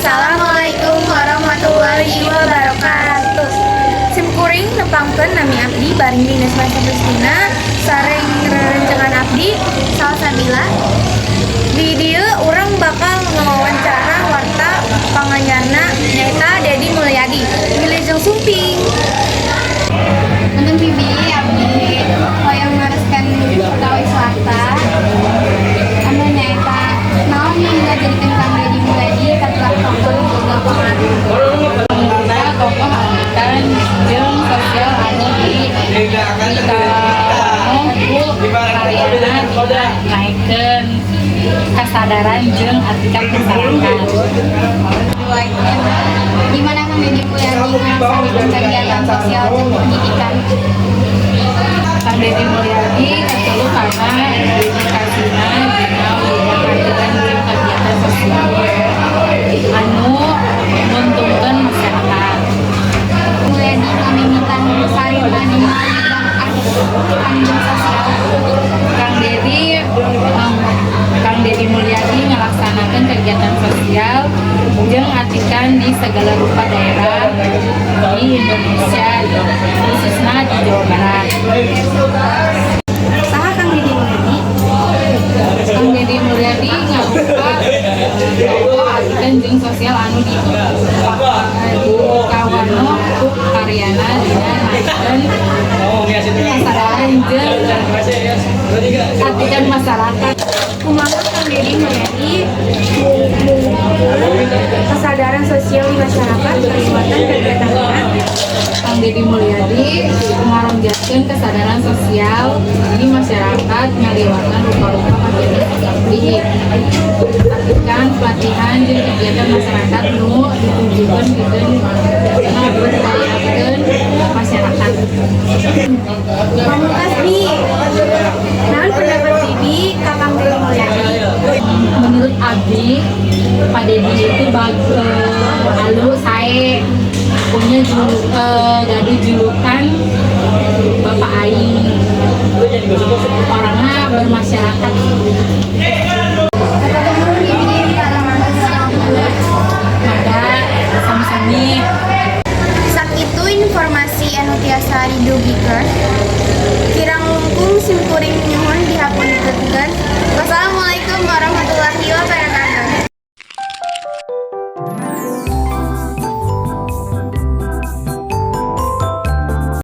Assalamualaikum warahmatullahi wabarakatuh. Sim kuring nepangkeun, nami abdi Baring Dinas Mahesa Kristina sareng rerencangan abdi Salsabila. Di dieu urang bakal ngawawancara warta panganyarna, nyaeta Dedi Mulyadi. Wilujeng sumping. Punten, Bibi, abdi hoyong naroskeun perkawis warta. Anu nyaeta naon nu ngajadikeun Kang Dedi Mulyadi katelah tokoh nu boga pangaruh? Kita tokoh atikan jeung sosial anu dikawanoh ku karyana dina naekkeun kasadaran jeung atikan masyarakat. Gimana Kang Dedi Mulyadi ngalaksanakeun kegiatan sosial jeung pendidikan? Kang Dedi Mulyadi katilu karena dedikasina dina bidang atikan jeung kegiatan sosial anu nguntungkeun masyarakat. Mulyadi ngamimitan karirna dina bidang atikan jeung sosial. Kang Dedi Mulyadi ngalaksanakeun kegiatan sosial jeung atikan di segala rupa daerah di Indonesia, khususnya di Jawa Barat. Saha Kang Dedi Mulyadi? Kang Dedi Mulyadi ngarupa tokoh atikan jeung sosial anu dikawanoh ku karyana dina naekkeun kasadaran jeung atikan masyarakat. Kumaha Kang Dedi Mulyadi mungkul kesadaran sosial di masyarakat ngaliwatan kegiatanna? Kang Dedi Mulyadi ngaronjatkeun kesadaran sosial di masyarakat ngaliwatan rupa-rupa kegiatan seperti atikan, pelatihan, jeung kegiatan masyarakat nu ditujukeun pikeun ngaberdayakeun masyarakat. Pamungkas, Bi. Naon pendapat Bibi ka Kang Dedi Mulyadi? Menurut abdi, Pak Dedi itu alus, sae, punya gaduh julukan Bapak Aing, orangnya bermasyarakat. Hatur nuhun, Bibi. Maka sami-sami. Sakitu informasi anu tiasa didugikeun.